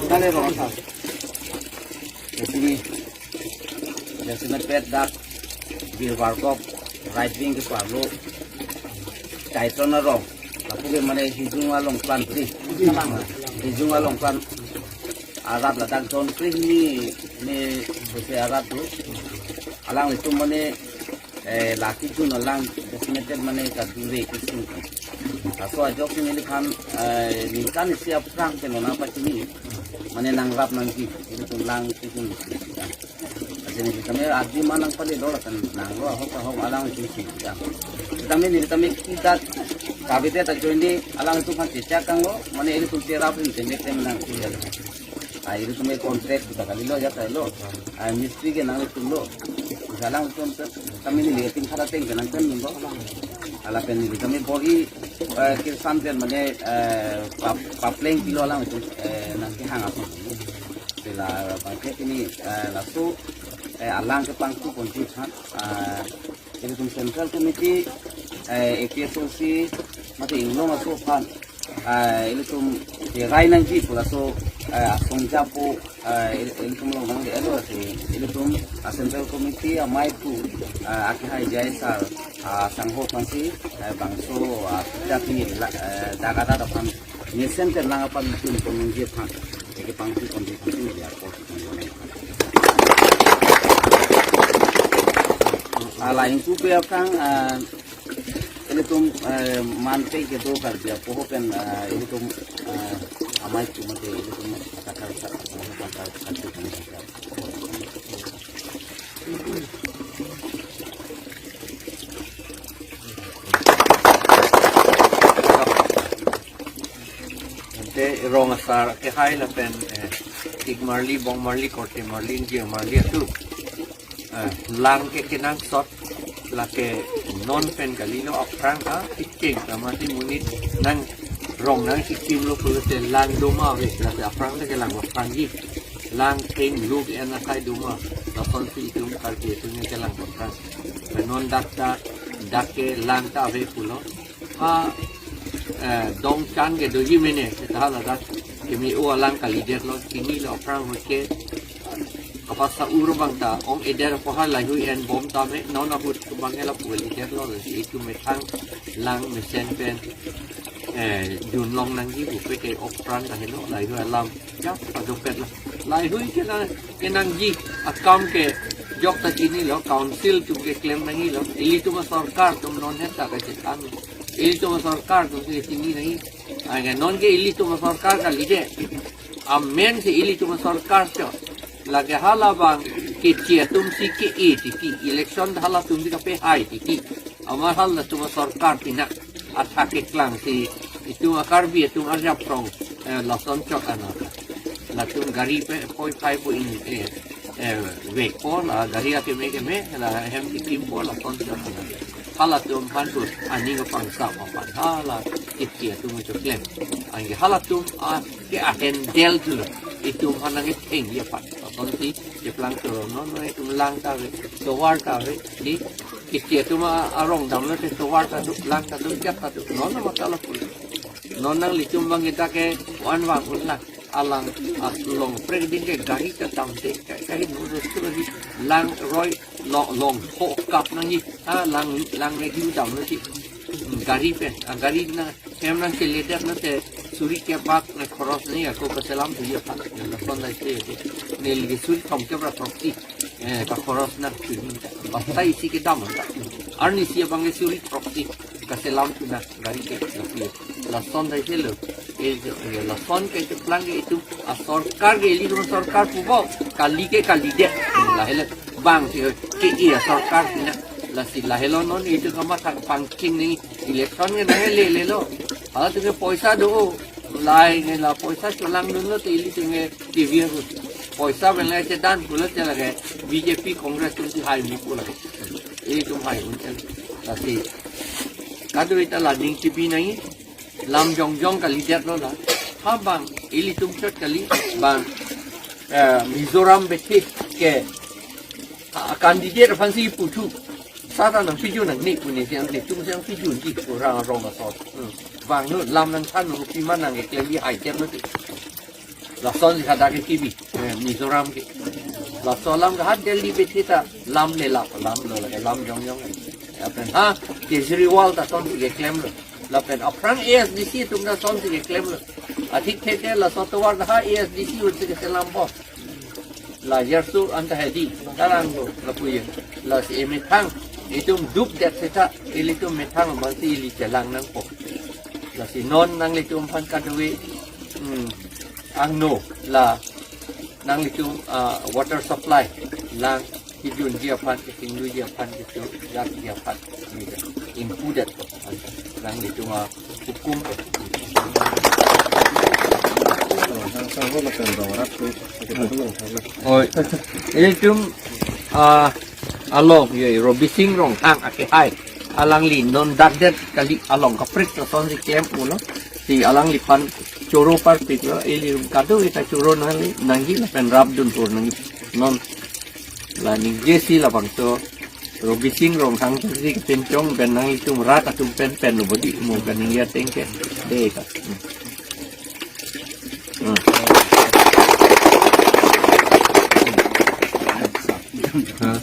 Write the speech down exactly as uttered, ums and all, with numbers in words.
Dale rong sa. Jadi, jadi mepet dak di warkop right wing ke parlo. Kaiton arong. Lapu ke mane hijung along plan pri. Hijung along plan. Arap ladak don pri ni ni bese arap tu. Alanglitum mane eh, laki chun alang designated mane kadure kisung. Laso ajok si neliphan, eh, ningkan isi aphrang ke nona pachini. Mane nangrap nangji, ilitum lang kichun. Ajini kami adi manang pali dola kan nanglo ahok ahok alanglitum si. Kami ni kami kita kabite ta join di alanglitum kan cecak kanglo, mane ilitum terap rin tembek tem nang. Ah, ilitum ke contract kita kali lo ya lo. Ah, mistri ke nanglitum lo. Alanglitum kami ni leting khara teng ke nangtum lo. Lapen ni kami bor-i, eh, kirsan pen mane, eh, pap-, papleng pilo alanglitum, eh, nangkehang ason. Sila bangke ini, eh, laso, eh, alang kepangtu konti khan, eh, ilitum Central Committee, eh, A P H L C, mate inglong aso aphan, eh, ilitum, eh, rai nangji pu laso, eh, asong japo, eh, il-, ilitum long nang elo si, ilitum, ah, Central Committee amei pu, eh, akehai J I sir, ah, sangho aphansi, eh, bangso, ah, jati la, eh, daga dada aphan mesen ke nang aphan ilitum konungji aphan, eke pangsi konti pangsi media ko. Ala ingku pe aphrang, ah, ilitum, eh, mante kedo Karbi apoho pen, eh, ilitum, eh, amei pu mate ilitum atakar sa, atakar sa, ante rong asar akehai lapen, eh, ik marli, bong marli, korte marli, ingjir marli atum. Eh, lang ke kenangsot, lake non pen kalilo aphrang ha, iking, kamati monit nang rong nangkikimlo pulote lang doma ave, lake aphrang le kelang aphrangji. Lang keng luk en akai doma, lason si itum Karbi atum kelang aphrang. Pe non dak ta, dak ke lang ta ave pulo. Ha, eh, dongchang ke doji mene, seta ladak keme-o alang kalidetlo, chinilo aphrang ahut ke, kapasa ur abang ta ong-edet apo ha lahei-hui enbom tame, non ahut abang ke lapu kalidetlo, lasi itum methang lang mesen pen, eh, junlong nangji pupe ke ok pran ta heno, lahei-hui alam, ya, padopet lo. Lahei-hui ke na, kenangji akam ke jok ta chinilo, council atum keklem nangjilo, ilitum asorkar atum non het ta kachethan. Ilitum asorkar atum si chini nangji. Anke non ke ilitum asorkar kalidet. Amen si ilitum asorkar chot. Lake hala abang keche atum si ke-e titi. Election halatum si kapehai titi. Amat halatum asorkar pina athak keklang si itum a-Karbi atum arjap rong, eh, lason chot anat. Latum gari pe poi phai pu in, eh, eh, vekpo la gari akeme keme la hem kitimpo lason chot anat. Halatum aphan pu aning kapangsam aphan hala keche atum keklem. Anke halatum a ke ahendel thulo. Itum aphan nangkethengji aphan. Aphan si keplang thulo non non itum lang ta ave, tovar ta ave, di keche atum a-, arong damlote tovar ta do, lang ta do, jat ta do. Non non matala pul. Non nanglitum abang kita ke wan vang un lang. Alang along prekding ke gari ta damde, ka-, kaheno ro suri lang roi lo-, long ho kap nangji. Ha, lang, lang ne hiu damlote. Gari pen, a gari na hem nangkeledet lote suri kebak ne khoros ne ako kaselam thuji aphan. Lason dai se ako. Neli ke suri thomkep ra throksi, eh, kakhoros nangthuji ta. Basta isi kedam ta. Arnisi abang ke suri throksi kaselam thu nang gari ke lapu. Lason dai se lo. Eh, eh, lason ke cheplang ke itum asorkar ke ilitum asorkar pupo. Kali ke kalidet. Lahelo. Bang si ke-e asorkar pina. Lasi lahelo non itum kamatha pangching nangji election ke nang lelelo. Halatum ke poisa do. Lahei ke la poisa cholangdunlote ilitum ke T V ahut. Poisa pen le chedan pulote lake B J P Congress atum si hai mu pu lake. Ilitum hai un chel. Lasi kadokave ta la ning chibi nangji. Lam jongjong kalidetlo la. Ha bang, ilitum chot kali bang, eh, Mizoram bethe ke, ah, candidate aphan si puthu. Tata nangpijun nangne pu ne si, nangtum si nangpijunji pu rang arong laso. Hmm. Vangnon, lam nangthannon, pima nangkeklemji hai tem no ti. Lasonsi hadak ke kibi, eh, Mizoram ke. Laso alam ke ha Delhi bethe ta lam le lap, lam lo lake lam jongjong. Lapen ha Kejriwal ta lasonsi keklemlo. Lapen aphrang A S D C atum ta lasonsi keklemlo. Athikthe ke laso atovar ta ha A S D C ahutsi keselampo. La jarso anta hedi, tarang lo, lapu ye. Lasi emethang, itum dukdet seta, ilitum methang abangsi ili chelang nangpo. Lasi non nanglitum aphan kadokave, hmm, angno, la nanglitum, ah, water supply, lang, kijunji aphan, kechingluji aphan, kechojatji aphan, ini kan, ingpudet, nanglitum, ah, hukum. Oi. Ilitum, ah, along, ye, Robising Ronghang akehai. Alangli non dakdet kali along kaprek lasonsi klem ulo. Si alangliphan choro parpiklo, ilitum kadokave ta choro nangli, nangji lapen rapdun pur nangji. Non la ningjesi labangso Robising Ronghang si kepinchong pen nanglitum rat atum pen pen lo bodi mo pen ningje ateng ke de ka. Hmm. Hmm. Hmm.